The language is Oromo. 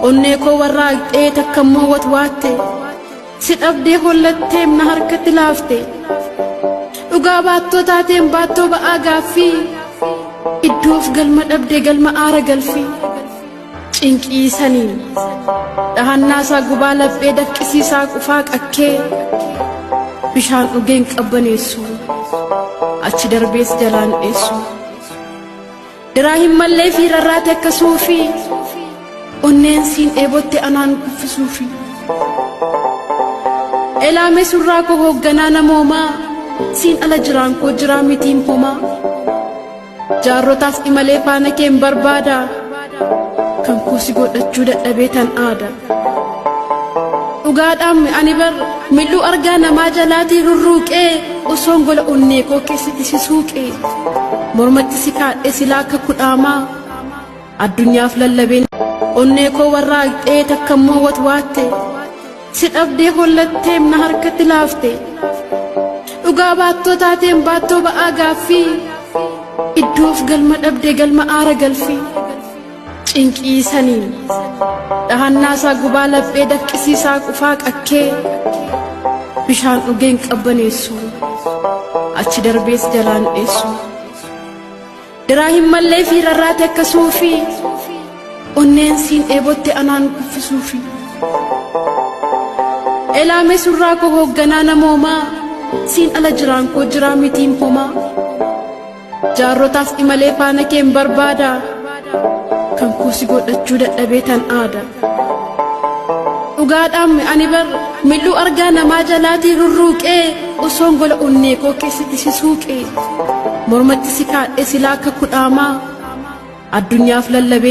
Onnee koo warraaqxee takkammoo watwaatte. Si dhabdee hollatteem na harkatti laafte. Dhugaa baattoo taateen baattoo ba'aa gaaffii. Iddoof galma dhabdee galma aara galfii. Cinqii saniin dhahannaasaa gubaa laphee dafqisiisaa qufaa qakkee. Bishaan dhugeen qabbaneessu achi darbees jalaan dheessu. Diraa hin mallee fi rarraate akka suufii onneen siin dheebotte anaan kuffisuufi. Elaamee surraa koo hoogganaa namoomaa siin ala jiraan koo jiraa mitiin homaa. Jaarrotaas imalee faana keen barbaada kan koo si godhachuu dadhabee tan aada. Dhugaadhaan ani bar mil'uu argaa namaa jalaatii rurruuqee osoon gola onnee koo keessatti si suuqee mormatti si kaadhee silaa akka kudhaamaa addunyaaf lallabeen onnee koo warraaqxee takkammoo watwaatte si dhabdee hollatteem na harkatti laafte. Dhugaa baattoo taateen baattoo ba'aa gaaffii iddoof galma dhabdee galma aara galfii. Cinqii saniin dhahannaasaa gubaa laphee dafqisiisaa qufaa qakkee bishaan dhugeen qabbaneessu achi darbees jalaan dheessu. Diraa hin mallee fi rarraate akka suufii onneen siin dheebotte anaan kuffisuufi. Elaamee surraa koo hoogganaa namoomaa siin ala jiraan koo jiraa mitiin homaa. Jaarrotaas imalee faana keen barbaada kan koo si godhachuu dadhabee tan aada. Dhugaadhaan ani bar mil'uu argaa namaa jalaatii rurruuqee osoon gola onnee koo keessatti si suuqee mormatti si kaadhee silaa akka kudhaamaa addunyaaf lallabeen.